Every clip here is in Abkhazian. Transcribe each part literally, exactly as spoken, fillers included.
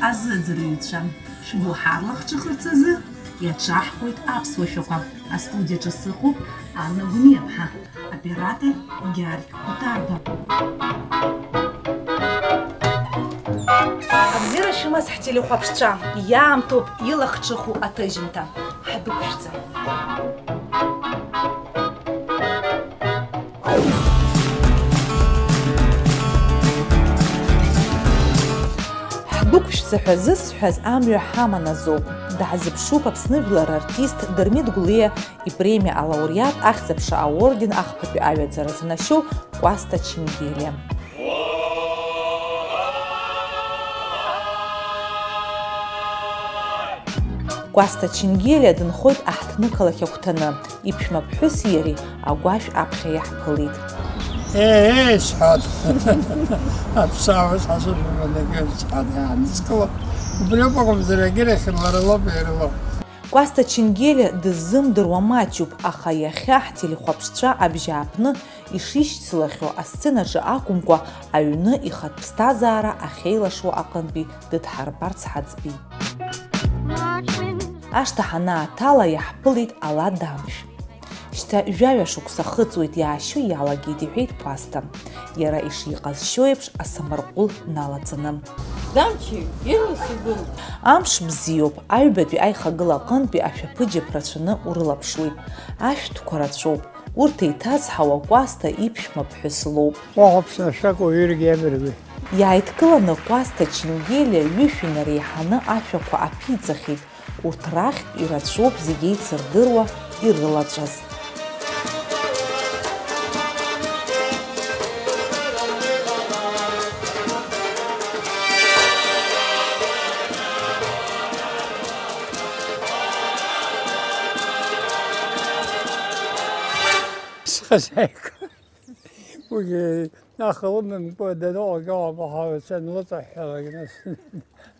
Азыӡырҩцәа, шәгәы ҳарлахҿыхырц азы иаҿаҳкуеит аԥсуа шәақәа. Астудиаҿы сыҟоуп Анна Гәыниаԥҳа, оператор Гьаргь Қәҭарба. Абзиара шәымаз ҳтелехәаԥшцәа, иаамҭоуп илахҿыху аҭыжьымҭа. Ҳдәықәшәҵа. Ҳдәықәшәҵа ҳәа зысҳәаз амҩа ҳаман азоуп. Даҳзыԥшуп Аԥсны жәлар рартист Дырмит Гәлиа ипремиа алауреат, Ахьӡ-аԥша аорден ахԥатәи аҩаӡара занашьоу Кәасҭа Ченгелиа. Кәасҭа Ченгелиа дынхоит аҳҭнықалақь агәҭаны, иԥшәмаԥҳәыси иареи агәашә аԥхьа иаҳԥылеит. Е, е, сҳәоит. Аԥсаауаз ҳазыжәланагьы сҳәан, иааныскыло. Убриоуп акәымзар, егьырахь лара лоуп, иара лоуп. Кәасҭа Ченгелиа дыззымдыруа маҷуп, аха иахьа ҳтелехәаԥшцәа абжьааԥны ишишьцылахьоу асценаҿы акәымкәа, аҩны ихатә ԥсҭазаара ахьеилашуа аҟынтәи дыдҳарбарц ҳаӡбеит. Ашҭа ҳанааҭала, иаҳԥылеит алада амшә. Шьҭа жәаҩа шықәса хыҵуеит, иаашьо иалагеит, иҳәеит Кәасҭа. Иара ишиҟазшьо еиԥш, асамарҟәыл налаҵаны. Дамчи, ирлас угыл. Амш бзиоуп, аҩбатәи аихагыла аҟынтәи ашәаԥыџьаԥ рацәаны урылаԥшуеит. Ашәҭқәа рацәоуп. Урҭ еиҭазҳауа Кәасҭа иԥшәма ԥҳәыс лоуп. Уахәаԥшны ашәак уаҩыргьы иабыргуи? Иааидкыланы Кәасҭа Ченгелиа ҩышә инареиҳаны ашәақәа аԥиҵахьеит. Урҭ рахьтә ирацәоуп зегь еицырдыруа ирылаҵәаз. Схазаҩқәа. Уигьы аха лымамкәа даныҟагауа абаҳауа санлыҵаҳәҳәалак, нас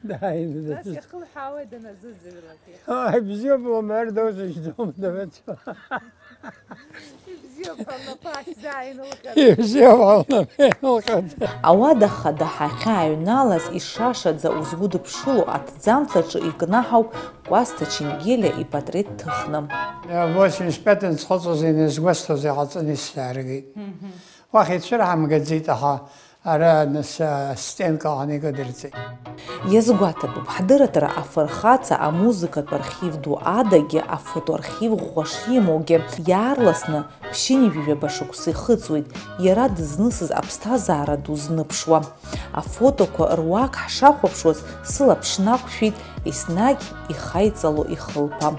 дааины. Нас дазыӡ- иахылҳәаауеит даназыӡырҩлак. Ааи, бзиоуп, лымҳәар доусыжьӡом, дабацо. Ибзиоуп, лнапы ахьӡааины лҟьаны. Ибзиоуп, лнапы лҟьаны. Ауада хада ҳахьааҩналаз, ишашаӡа узгәыдыԥшыло аҭӡамц аҿы икнаҳауп Кәасҭа Ченгелиа ипатреҭ ҭыхны. Восемьдесят пятый схыҵуаз, иназгәасҭоз иҟаҵаны исзааргеит. Мгм. Уахь ицәырҳамгаӡеит, аха ара нас астенка аҟны икыдырҵеит. Иазгәаҭатәуп, ҳдырраҭара афырхаҵа амузыкатә архив ду адагьы афотоархив ӷәӷәа шимоугьы, иаарласны ԥшьынҩажәи жәаба шықәса ихыҵуеит иара дызнысыз аԥсҭазаара ду зныԥшуа. Афотоқәа руак ҳшахәаԥшуаз, сылаԥш нақәшәеит еснагь ихаиҵало ихылԥа.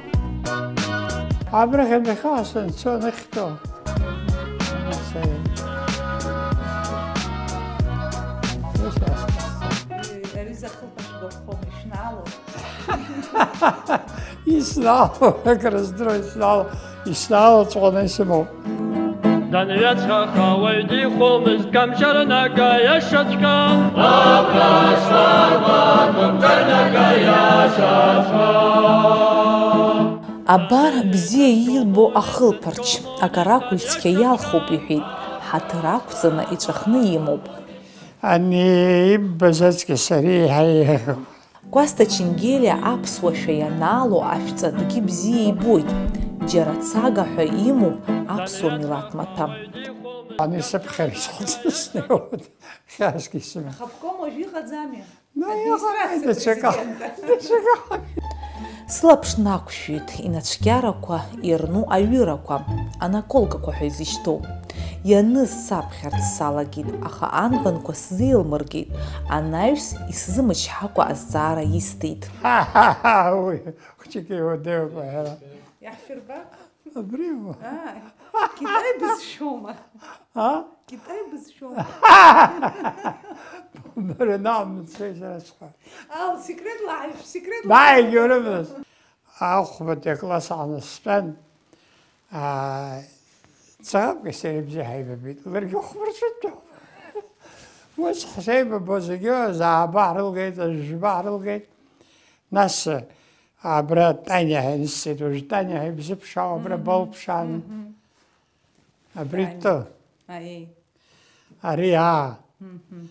Абрахь адәахьы санцо, нахьхьи. Ари захылԥа шәгәаԥхом, ишәнаало. Иснаало, акрыздыруа иснаало, иснаало ҵәҟьаны исымоуп. Данҩаҵхаха уаҩ дихомызт, Камчарнага иашаҵәҟьа. Абра сарман, Камчарнага иашаҵәҟьа. Абар, бзиа иилбо ахылԥарч, акаракәыль цқьа иалхуп, иҳәеит, ҳаҭыр ақәҵаны иҵәахны имоуп. Ани иббаз аҵкьыс ари еиҳа еиӷьуп. Кәасҭа Ченгелиа аԥсуа шәа ианаало ашәҵатәгьы бзиа ибоит, џьара цага ҳәа имоуп аԥсуа милаҭ маҭәа. Ани сыԥхьара схәыцны снеиуеит, хьаасгьы исымам. Аха обком уажә иҟаӡами? Ну, иҟалеит, администрациа даҽакы. Президента. Даҽакы. Сылаԥш нақәшәеит инацәкьарақәа ирну аҩырақәа, анаколкақәа ҳәа изышьҭоу. Ианыз саԥхьарц салагеит, аха анбанқәа сзеилмыргеит, анаҩс исзымычҳакәа азҵаара исҭеит. Ҳа-ҳа-ҳа, уи хәыҷык иуадаҩуп аҳәара. Иаҳшәырба? Абри ма. Ааи. Китай бызшәома? А? Китай бызшәома? Бара наҟ бцеи, сара схы. Ал, секрет лаҳаишь, секрет лаҳаишь. Бааигьы урымаз. Ахәбатәи акласс аҟны стәан. Аа, ҵаҟаԥкьа сара ибзиа ҳаибабеит. Ларгьы хәмаршәытәуп. Ус ҳзеибабо зегьы зааба ҳрылгеит, жәба ҳрылгеит. Нас, абра Таниа ҳәа инысҵеит, уажә Таниа ҳәа ибзыԥшаау, абра Мгм. Балԥшаан. Мгм. Абри Таниа. Т. Аиеи. Ари А. Мгм.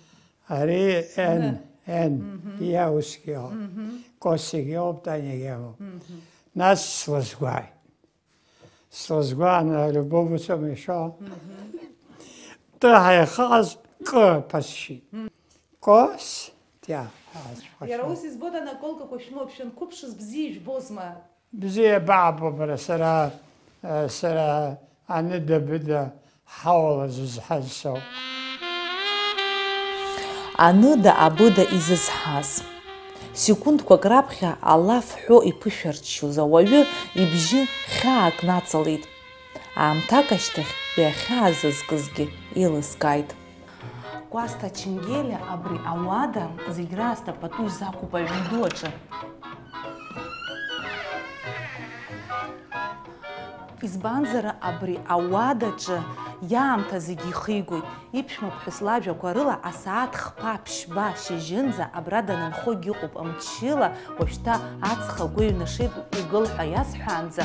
Ари Н. Н. Ен, иа усгьы ыҟоуп. Мгм. Косигьы ыҟоуп, Танигьы ыҟоуп. Мгм. Нас слызгәааит. Слызгәааны, Любовь Усомишо. Мгм. Т ҳәа иахыҟаз К ԥасшьит. Мгм. Кос, тиа, ҳәа азхәашьа. Иара ус избоит, анаколкақәа шәымоуп, шәанқәыԥшыз бзиа ижәбозма? Бзиа баабо бара, сара, э, сара аныда-быда ҳауала зызҳаз соуп. Аныда-абыда изызҳаз. Секундқәак раԥхьа алаф ҳәо иԥышәарччоз ауаҩы ибжьы хьаак наҵалеит. Аамҭак ашьҭахь уи ахьаа зызкызгьы еилыскааит. Кәасҭа Ченгелиа абри ауада зегь раасҭа пату изақәуп аҩн ду аҿы. Избанзар, абри ауадаҿы иаамҭа зегьы ихигоит. Иԥшәмаԥҳәыс лажәақәа рыла, асааҭ хԥа-ԥшьба шьыжьынӡа абра данынхогь ыҟоуп, мчыла уажәшьҭа аҵх агәы ҩнашеит, угыл ҳәа иасҳәаанӡа,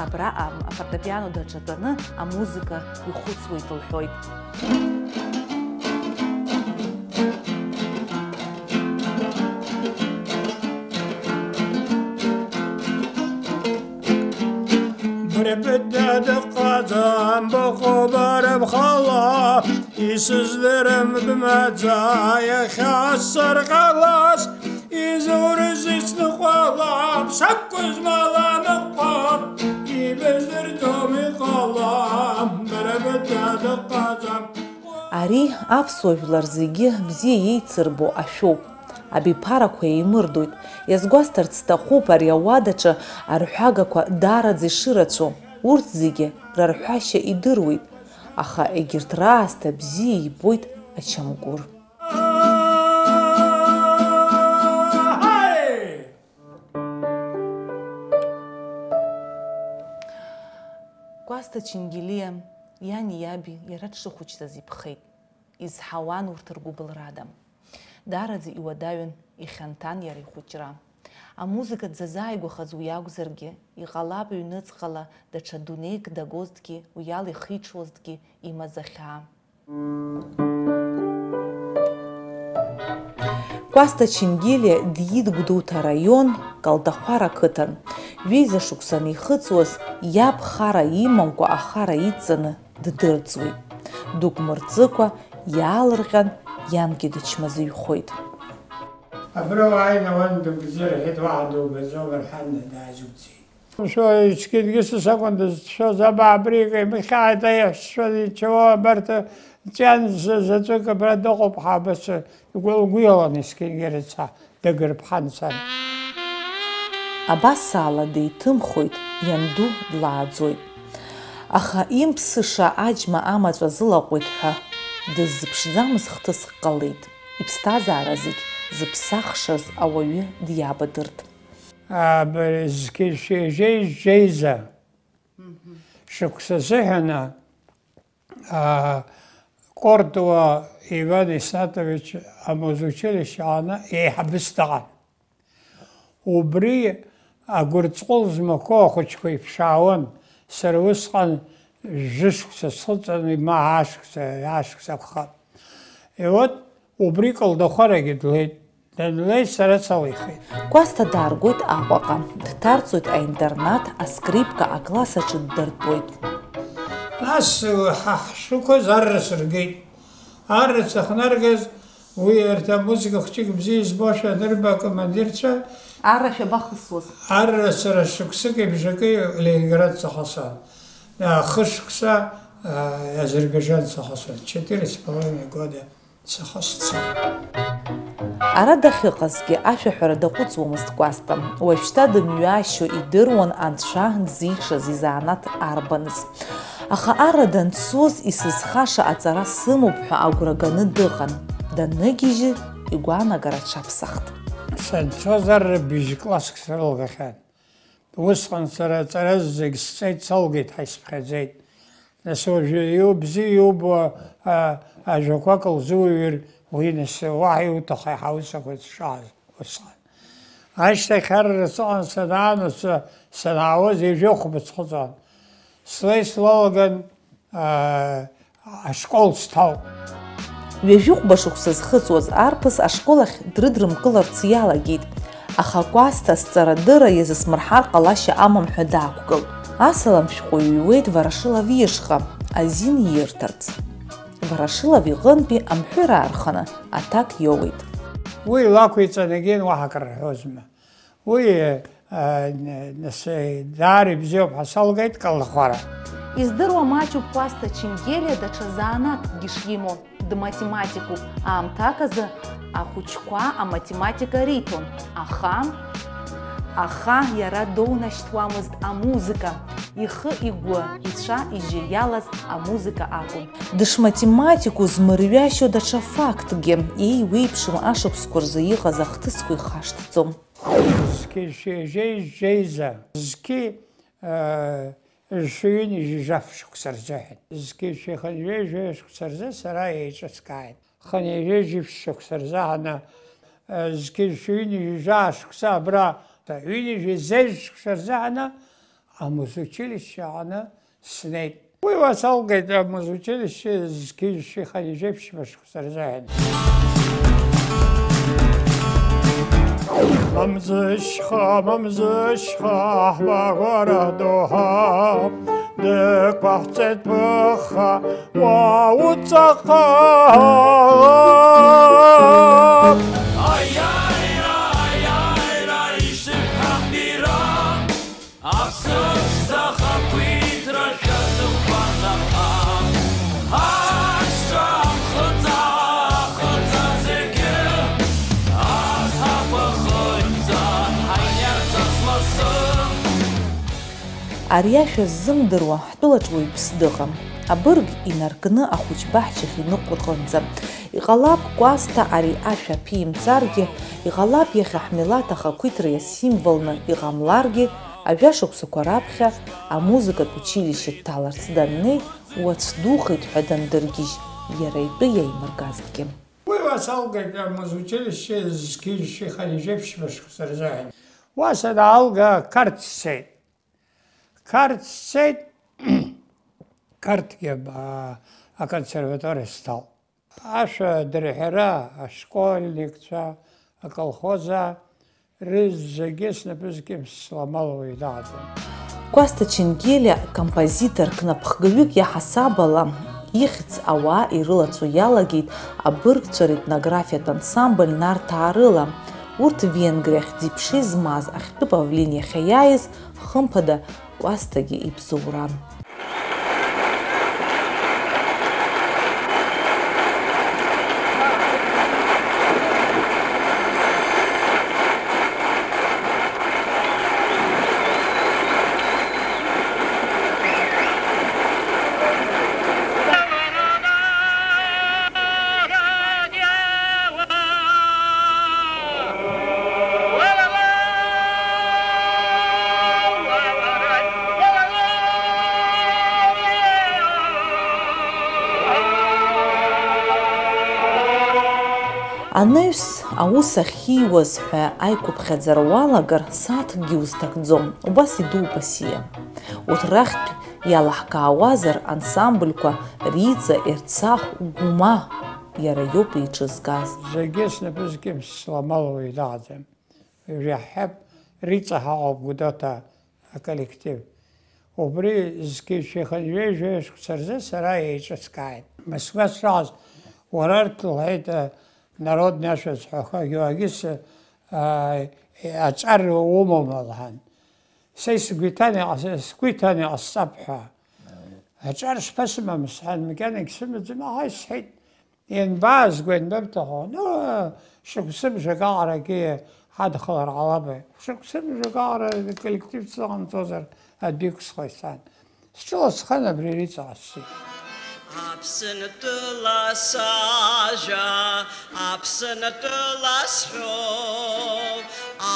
абра, ам, афортепиано даҿатәаны амузыка ихәыцуеит лҳәоит. Бара быда дыҟаӡам, быҟоуп бара бхала, исыздырам бымаӡа, иахьа сарҟьалаз, изурыз исныҟәалап, сакәызмала ныҟәап, ибыздырӡом иҟалам, бара быда дыҟаӡам. Ари аԥсуа жәлар зегьы бзиа еицырбо ашәоуп. Абиԥарақәа еимырдоит. Иазгәасҭарц сҭахуп, ари ауадаҿы арҳәагақәа даараӡа ишырацәоу. Урҭ зегьы рарҳәашьа идыруеит, аха егьырҭ раасҭа бзиа ибоит ачамгәыр. Кәасҭа Чингелиа иани иаби иара дшыхәыҷӡаз иԥхеит. Изҳауан урҭ ргәыбылрада. Даараӡа иуадаҩын, ихьанҭан иара ихәыҷра. Амузыка дзазааигәахаз уи акәзаргьы, иҟалап ҩныҵҟала даҽа дунеик дагозҭгьы, уи ала ихиҽуазҭгьы имаз ахьаа. Кәасҭа Чингелиа диит Гәдоуҭа араион, Калдахәара ақыҭан. Ҩеиза шықәса анихыҵуаз, иаб хара имамкәа ахара идҵаны ддырӡуеит. Дук мырҵыкәа иаалырҟьан, иангьы дычмазаҩхоит. Абра уааины уан дыгәӡыр, ҳәеит, уаҳа дугаӡом, рҳәан, даазугӡеит. Шәа ичкидгьы сакәын дызцәшәоз, абаа абригьы имхьааит, аиаҳәшьцәа зиччауа абарҭ ҵәҩан заҵәык абра дыҟоуп ҳәа абас игәы-, лгәы иалан есқьынгьы рыцҳа, дагырԥхан сан. Абасала деиҭымхоит, ианду длааӡоит. Аха имԥсыша аџьма амаҵ азылаҟәуеит ҳәа дыззыԥшӡамыз хҭыск ҟалеит. Иԥсҭазаара зегь зыԥсахшаз ауаҩы диабадырт. Абри зқьи шәи жәеи жәеиза шықәса азыҳәан, аа, Кортуа Иван Исатович амузучилище аҟны еиҳабыс дыҟан. Убри агәырҵҟәыл змақәоу ахәыҷқәа иԥшаауан, сара усҟан жәышықәса схыҵын, ма аашықәса, аашықәса акәхап. И вот, убри Калдахәарагьы длеит. Данлеи, сара салихеит. Кәасҭа дааргоит Аҟәаҟа, дҭарҵоит аинтернат, аскрипка акласс аҿы ддыртәоит. Нас, ҳа ҳшықәыз арра сыргеит. Арра сахнаргаз, уи арҭ амузыка хәҷык бзиа избошәа анырба акомандирцәа. Арра шәабахысуаз? Арра сара шықәсыки бжаки Ленинград сахысуан. А, хышықәса, а, Азербайджан сахысуан. Четыре с половиной года. Саха сцеит. Ара дахьыҟазгьы ашәаҳәара даҟәыҵуамызт Кәасҭа. Уажәшьҭа дымҩашьо идыруан анцәа дзишаз изанааҭ арбаныз. Аха арра данцоз исызхаша аҵара сымоуп ҳәа агәра ганы дыҟан. Даныгьежьы игәаанагара аҽаԥсахт. Санцоз арра быжь класск срылгахьан. Усҟан сара аҵара зегь сҵеит, салгеит ҳәа исԥхьаӡеит. Нас уажәы иу-, бзиа иубо, а, ажәақәак лзуҩыр, уи нас уаҳа иуҭахи ҳаусақәа зшааз усҟан. Ашьҭахь арра сыҟан санаан, ус санаауаз ҩажәи хәба схыҵуан. Слеи слалаган, аа, ашкол сҭалт. Ҩажәихәба шықәса зхыҵуаз арԥыс ашкол ахь дрыдрымкыларц иалагеит, аха Кәасҭа азҵарадырра иазысмырҳар ҟалашьа амам ҳәа даақәгылт. Асалам шәҟәы иҩуеит Ворошилов ишҟа, азин иирҭарц. Ворошилов иҟынтәи амҳәыр аарханы аҭак иоуеит. Уи лақәиҵан егьин уаҳа акры рҳәозма. Уи, а, н-, нас, даара ибзиоуп ҳәа салгеит Калдахәара. Издыруа маҷуп Кәасҭа Ченгелиа даҽа заанатәкгьы шимоу, дматематикуп, аамҭак азы ахәыҷқәа аматематика риҭон, аха, аха иара доунашьҭуамызт амузыка, ихы-игәы, ицәа-ижьы иалаз амузыка акәын. Дышматематику змырҩашьо даҽа фактгьы, еиуеиԥшым ашықәсқәа рзы иҟаз ахҭысқәа ихашҭӡом. Зқьи жәшәи жәеиза, зқьи, э, жәшәи ҩынҩажәи жәаф шықәса рзыҳәан. Зқьи жәшәи хынҩажәи жәаҩа шықәса рзы сара еиҿыскааит. Хынҩажәи жәиԥшь шықәса рзыҳәаны, э, зқьи жәшәи ҩынҩажәи жәаа шықәса абра, ҩынҩажәи зежә шықәса рзыҳәаны амузучилишьче аҟны снеит. Уи уа салгеит амузучилишьче зқьи жәшәи хынҩажәи ԥшьба шықәса рзыҳәан. Мамзышьха, мамзышьха, ҳбагәара доуҳа, дықәаҳҵеит ԥыхха, уа уҵаҟа. Аиааира, аиааира, ишсырҳәа бира. Аԥсыӡ ахақәиҭра шәазықәԥан аԥа, ашьцәа амхыҵа, ахыҵа зегьы, аӡ ҳаԥахынӡа ҳаиарҵаз лассы. Ари ашәа ззымдыруа ҳтәылаҿ уаҩԥс дыҟам. Абырг инаркны ахәыҷ баҳчахь иныҟәырҟынӡа. Иҟалап, Кәасҭа ари ашәа ԥимҵаргьы, иҟалап, иахьа ҳмилаҭ ахақәиҭра иасимволны иҟамларгьы, Ажәа шықәсақәа раԥхьа амузыкатә училишьче дҭаларц даннеи, уац духеит ҳәа дандыргьежь, иара итәы иаимыргазҭгьы. Уи уа салгеит амузучилишьче зқьи жәшәи хынҩажәи ԥшьба шықәса рзыҳәан. Уа санаалга, Қарҭ сцеит. Қарҭ сцеит, Қарҭгьы, а, аконсерваториа сҭалт. Ашәа дырҳәара, ашкольникцәа, аколхозаа рызегьы снапы зкьымсуа амал уаҩ даҟаӡам. Кәасҭа Ченгелиа композитор, кнапхгаҩык иаҳасаб ала, ихьӡ ауаа ирылаҵо иалагеит абыргцәа ретнографиатә ансамбль Нарҭаа рыла. Урҭ Венгриахь зеиԥши змаз ахьтәы павлин иахьаиааиз, хымԥада, Кәасҭагьы ибзоуран. Анаҩс аус ахьиуаз ҳәа аиқәыԥхьаӡара уалагар, сааҭкгьы узҭакӡом, убас идууп асиа. Урҭ рахьтә иалаҳкаауазар, ансамбльқәа Риҵа, Ерцахә, Гәыма, иара иоуп еиҿызкааз. Зегьы снапы зкьымсуа амал уаҩ даҟаӡам. Ҩажәа ҳәа Риҵа ҳаҟоуп, Гәдоуҭа аколлектив. Убри зқьи жәшәи хынҩажәи жәаҩа шықәса рзы сара еиҿыскааит. Москва сшааз, уара арҭ, лҳәеит, а, народный ашәа зҳәақәагьы, уагьы с-, а, аҿар умоума, лҳәан. Са исгәы иҭан иҟас-, сгәы иҭан иҟасҵап ҳәа. Аҿар шԥасымам, сҳәан, макьанагь сымаӡам, аҳа, исҳәеит. Ианбаазго, ианбабҭаху? Ну, шықәсыбжак аҟарагьы ҳадхалар ҟалап. Шықәсыбжак аҟара коллектив сзыҟамҵозар, адәы иқәсхуеит сан. Сҿыласхан абри Риҵа ҟасҵеит. Аԥсынтәыла сажәа, Аԥсынтәыла сҳәоуп,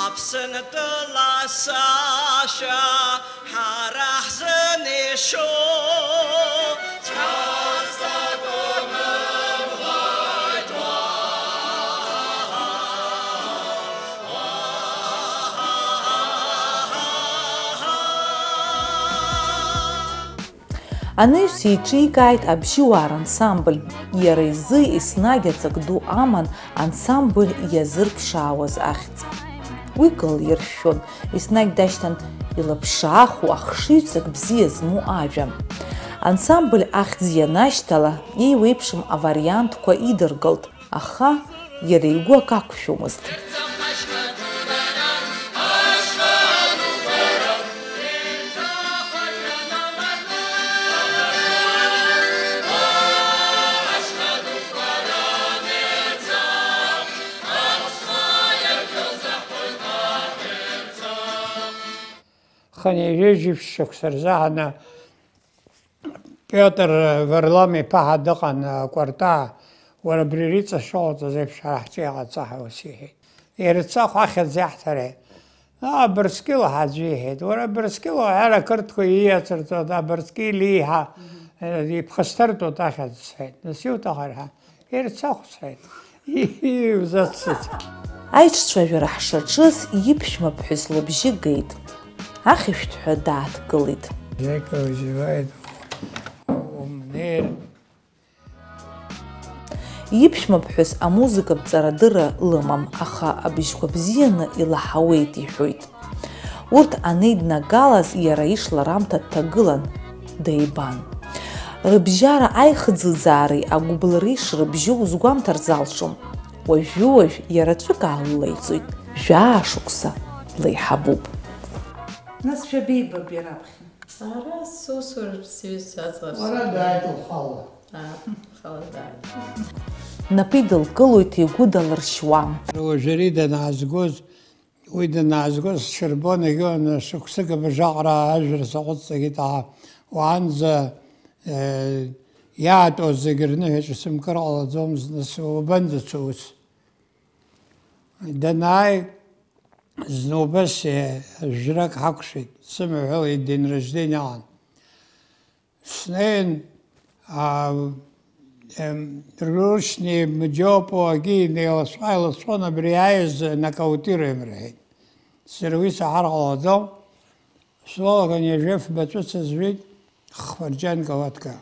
Аԥсынтәыла сашәа, ҳара ҳзын ишоу. Анаҩс еиҿикааит Абжьыуаа рансамбль, иара изы еснагь аҵак ду аман ансамбль иазырԥшаауаз ахьӡ. Уи кылиршәшәон, еснагь дашьҭан илаԥшааху ахшыҩҵак бзиа змоу ажәа. Ансамбль ахьӡ ианашьҭала, еиуеиԥшым авариантқәа идыргылт, аха иара игәы акы ақәшәомызт. Хынҩажәи жәиԥшь шықәса рзы ҳаны Пиотр Варлам-иԥа ҳәа дыҟан, акәарта, уара абри иҵашәоуҵаз еиԥш ҳара ҳҿы иҟаҵа ҳәа ус иҳәеит. Ерцахә ахьӡ иаҳҭареи. Абырскьыл ҳәа аӡәы иҳәеит. Уара Абырскьыл уҳәар ақырҭқәа ииацырҵоит, Абырскьыл ииҳәа, иԥхасҭартәуеит ахьӡ сҳәеит. Нас иуҭахар ҳәа. Ерцахә сҳәеит. Иузаццыц. Аиҿцәажәара ҳшаҿыз иԥшәма ԥҳәыс лыбжьы геит. Ахьышәҭҳәа дааҭгылеит. Жека вызывает умнер. Иԥшәма ԥҳәыс амузыкатә ҵарадырра лымам, аха абжьқәа бзианы илаҳауеит иҳәоит. Урҭ анеиднагалаз иара ишларамҭа дҭагылан, деибан. Рыбжьара аихӡыӡаареи агәыблыреи шрыбжьоу узгәамҭар залшом. Уажәы-уажә иара ҵәык аалылаиҵоит, жәаа шықәса длеиҳабуп. Нас шәабеибабеи раԥхьа? Ара сусура сҩызцәа аҵла. Уара дааит лхала. Аа, лхала дааит. Напы идылкылоит игәы далыршьуа. Уажәы ари данаазгоз, уи данаазгоз сҽырбон, егьаурны шықәсык абыржәаҟара ажәра саҟәыҵ-ҵагеит, аха уаанӡа, э, иаатәоз зегь рныҳәаҿа сымкыр ҟалаӡомызт, нас уабанӡацо ус? Данааи, зны убас, э, жәрак ҳакәшеит, сымаҳәалеит, день рождения аан. Снеин, а, эм, рушьни мџьоупо агьи неиласҟа-еиласҟон, абри иааиз нокаутируем рҳәеит. Сара уи саҳар ҟалаӡом. Слоган иажәа фба ҵәыца зҩит, хфырџьанк ауатка.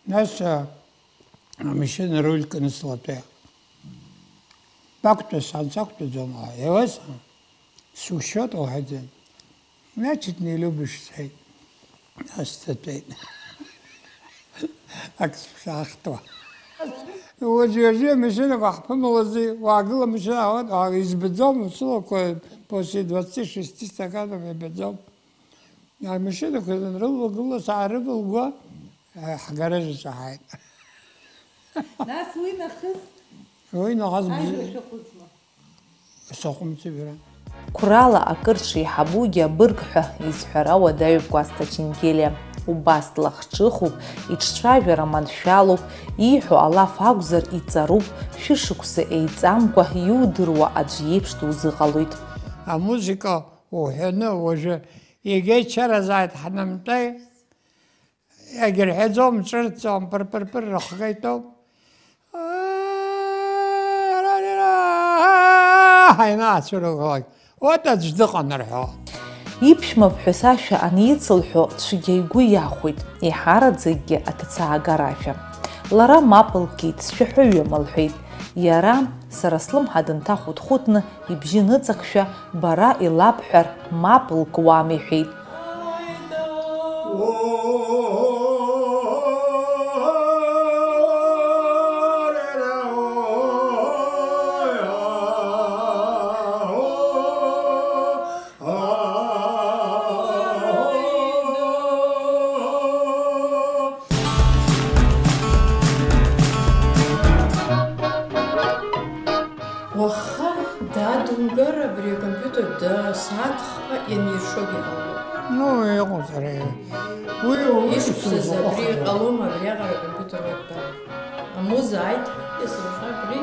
Нас, а, амашьына руль кны слатәа. Бақәтәа сан сақәтәаӡом, аха, еиуеиԥшым, сушьуеит, уҳәаӡом. Значит, не любишь, сҳәеит. Нас дтәеит. Ак сԥхьаахтуа. Уажәы-уажәы амашьынақәа ҳԥымлази, уаагыла амашьына аауеит, аа, избаӡом, усылақәа после двадцати шести стаканов ибаӡом. Амашьынақәа санрывагыла, саарывалгәа, ҳгаражаҿы ҳааит. Нас уи нахыс Уи нахыс бзи-, ажәа шәаҟәыҵма? Саҟәымҵ, ҩра. Қәрала акыр дшеиҳабугьы абырг ҳәа изҳәара уадаҩуп Кәасҭа Чингелиа. Убас длахҿыхуп, иҿцәажәара маншәалоуп, ииҳәо алаф акәзар иҵаруп, шәышықәса еиҵамкәа иудыруа аӡә иеиԥш дузыҟалоит. Амузыка уҳәаны уажәы егьа ичаразааит ҳнамтәеи. Иагьырҳәаӡом, ҿырҭӡом, пыр-пыр-пыр рыхга итәоуп. Ҳаинаацәырылгалак, уа аӡә дыҟан рҳәо. Иԥшәма ԥҳәыс ашәа аницылҳәо, цәгьа игәы иахәеит, еиҳараӡакгьы аҭацаагара ашәа. Лара мап лкит, сшәаҳәаҩым, лҳәеит. Иара, сара слымҳа дынҭахәыҭхәыҭны, ибжьы ныҵакшәа, бара илабҳәар, мап лкуам, иҳәеит. Уаха дадумгар абри акомпиутер да сааҭ хԥа ианиршогьы ҟалоит. Ну, иҟоуҵар, уи, уи Ишықәсыз абри ҟалома абриаҟара акомпиутер уаттар? Амуза ааит, иасыршәа абри.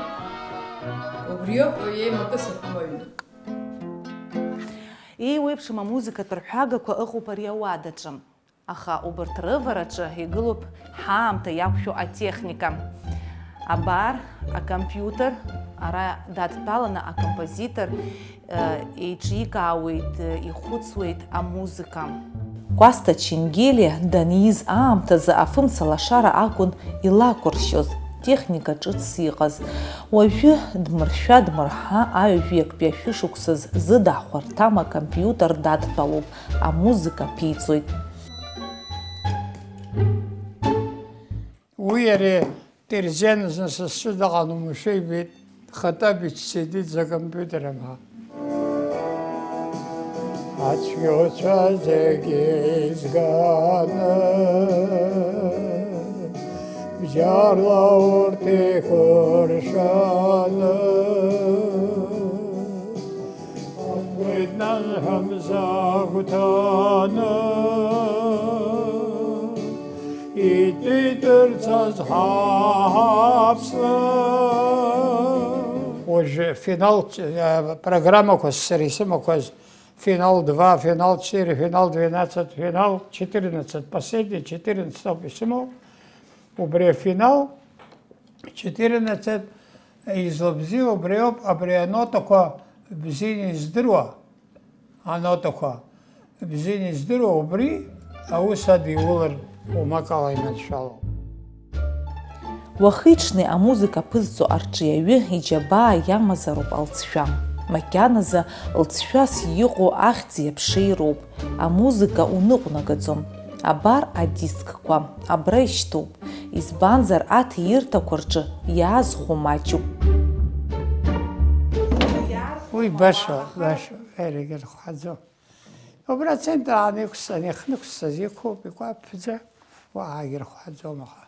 Убриоуп еимакы саҳауаҩны. Еиуеиԥшым амузыкатә рҳәагақәа ыҟоуп ари ауадаҿы. Аха убарҭ рывараҿы игылоуп ҳаамҭа иақәшәо атехника. Абар, акомпиутер, ара дадтәаланы акомпозитор, э, еиҿикаауеит, э, ихәыцуеит амузыка. Кәасҭа Ченгелиа даниз аамҭазы афымца лашара акәын илақәыршьоз, техника ҿыцс иҟаз. Уажәы дмыршәа-дмырҳа аҩажәи актәи ашәышықәсаз зыда хәарҭам акомпиутер дадтәалоуп, амузыка ԥиҵоит. Уи иареи Терзен зны сасцәа дыҟан, умшәа ибеит, хатәы абиԥс сидит за компиутером ҳәа. Ацәгьоуцәа зегьы изганы, бџьарла урҭ еиқәыршәаны, Абуеит нас ҳәа мза агәҭаны, итәеит ырцаз ҳаԥсны. Уажә финал, э, программақәа сара исымақәаз, финал два, финал четыре, финал двенадцать, финал четырнадцать, последний четырнадцать ауп исымоу. Убри афинал четырнадцать излабзиоу убриоуп, абри анотақәа бзианы издыруа, анотақәа бзианы издыруа, убри аус адиулар умакала иманшәалоуп. Уахи-ҽни амузыка ԥызҵо арҿиаҩы иџьабаа иамазароуп алҵшәа. Макьаназы лҵшәас иҟоу ахьӡи аԥшеи роуп. Амузыка уныҟәнагаӡом. Абар адискқәа, абра ишьҭоуп. Избанзар, аҭиирҭақәа рҿы иаазхәо маҷуп. Уи баша, баша, ерагьы рхәаӡом. Убра ацентр аан иқәсҵан, иахнықәсҵаз иқәуп, икәаԥӡа, уаҳагьы рхәаӡом аха.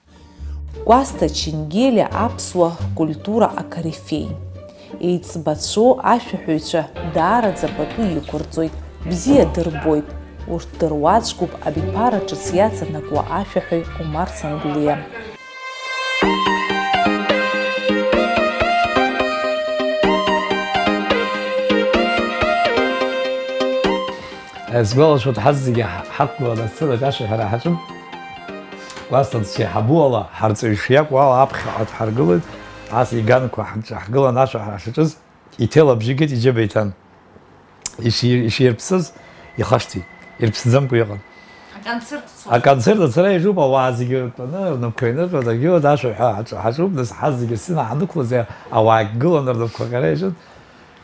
Кәасҭа Ченгелиа аԥсуа ркультура акорифеи. Еиҵбацәоу ашәаҳәаҩцәа даараӡа пату иқәырҵоит, бзиа дырбоит. Урҭ дыруаӡәкуп абиԥара ҿыц иаҵанакуа ашәаҳәаҩ Омар Санглиа. Сгәалашәоит, ҳазегьы ҳақәгыланы асценаҿ ашәаҳәара ҳаҿын. Кәасҭа дшеиҳабу ала, ҳарҵаҩ шиакәу ала аԥхьаҟа дҳаргылоит, ас иганқәа ҳаҿаҳгылан ашәаҳәара ҳаҿыз. Иҭел абжьы геит, иџьыба иҭан. Иши-, иширԥсыз ихашҭит, ирԥсӡамкәа иҟан. Аконцерт цоит. Аконцерт ацара иаҿуп, ауаа зегьы ртәаны, рнапқәа иныркьоит, агьы ашәаҳәа ҳаҿ-, ҳаҿуп, нас ҳазегьы сцена ҳанықәлоз, ауаа гылан рнапқәа аҟьара иаҿын.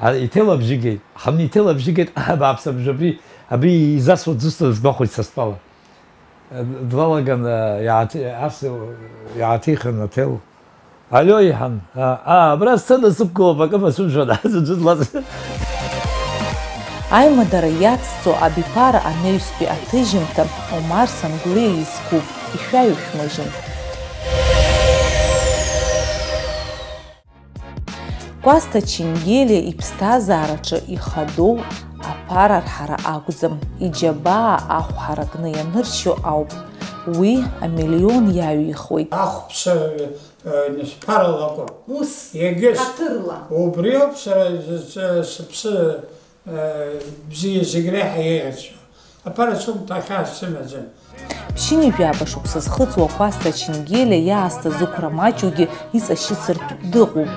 А, иҭел абжьы геит, ҳамни иҭел абжьы геит, аҳ, абааԥс, абжьы абри, абри изасуа дызусҭада сгәахәит са стәала. Длалаган, иааҭи-, ас иааҭихын аҭел. Алио, иҳан, а, а, абра сцена сықәгылоуп, акы мацәымшәан, аӡәы длаз. Аимадара иацҵо абиԥара анаҩстәи аҭыжьымҭа Омар Санглиа изкуп, ишәаҩушәмыжьын. Кәасҭа Ченгелиа иԥсҭазаараҿы ихадоу аԥара арҳара акәӡам, иџьабаа ахә ҳаракны ианыршьо ауп. Уи амиллион иаҩихуеит. Ахәԥса, э, нысԥарала акәым. Ус, егьыс, ҳаҭырла. Убриоуп сара з-, з-, сыԥсы, э, бзиа зегь реиҳа еиӷьасшьо. Аԥара сумҭа ахьаа сымаӡам. Ԥшьынҩажәаба шықәса зхыҵуа Кәасҭа Ченгелиа иаасҭа зықәра маҷугьы иҵашьыцыртә дыҟоуп.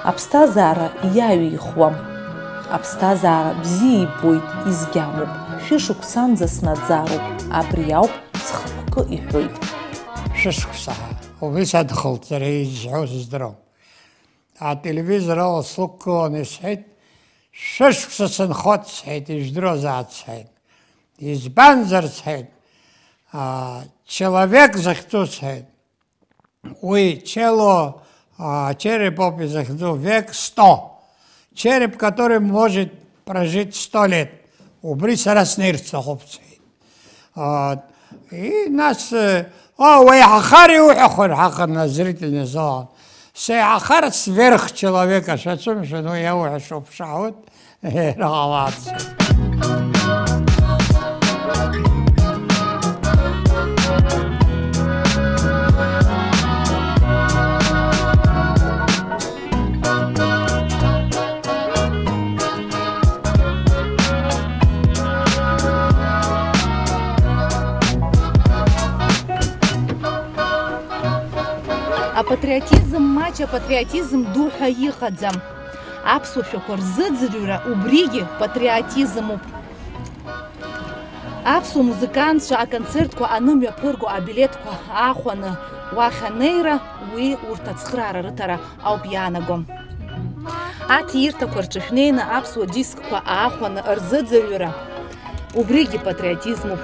Аԥсҭазаара иаҩихуам. Аԥсҭазаара бзиа ибоит, изгьамоуп. Шәышықәсанӡа снаӡароуп, абри ауп зхықәкы иҳәоит. Шәышықәса ҳәа, убри садхалт, сара изҳәо сыздырам. Ателевизор ала слықәгылан исҳәеит, шәышықәса сынхоит, сҳәеит, ижәдыруазаап, сҳәеит. Избанзар, сҳәеит, а, человек захьӡу, сҳәеит. Уи чело, а, череп ауп изахьӡу, век сто. Череп, который может прожить сто лет. Убри сара снеирц сҭахуп, сҳәеит. А, и нас, э, о, уеиҳахар иуҳәахуан ҳаҟан азрительный зал. Сеиҳахар сверхчеловека, шәацәымшәан, уи иауҳәашоуп, шаҳуеит, иара ҟалац. Апатриотизм маҷ, апатриотизм ду ҳәа иҟаӡам. Аԥсуа шәақәа рзыӡырҩра убригьы патриотизмуп. Аԥсуа музыкантцәа аконцертқәа анымҩаԥырго абилеҭқәа аахәаны уахь анеира, уи урҭ ацхыраара рыҭара ауп иаанаго. Аҭиирҭақәа рҿы шәнеины аԥсуа дискқәа аахәаны рзыӡырҩра, убригьы патриотизмуп.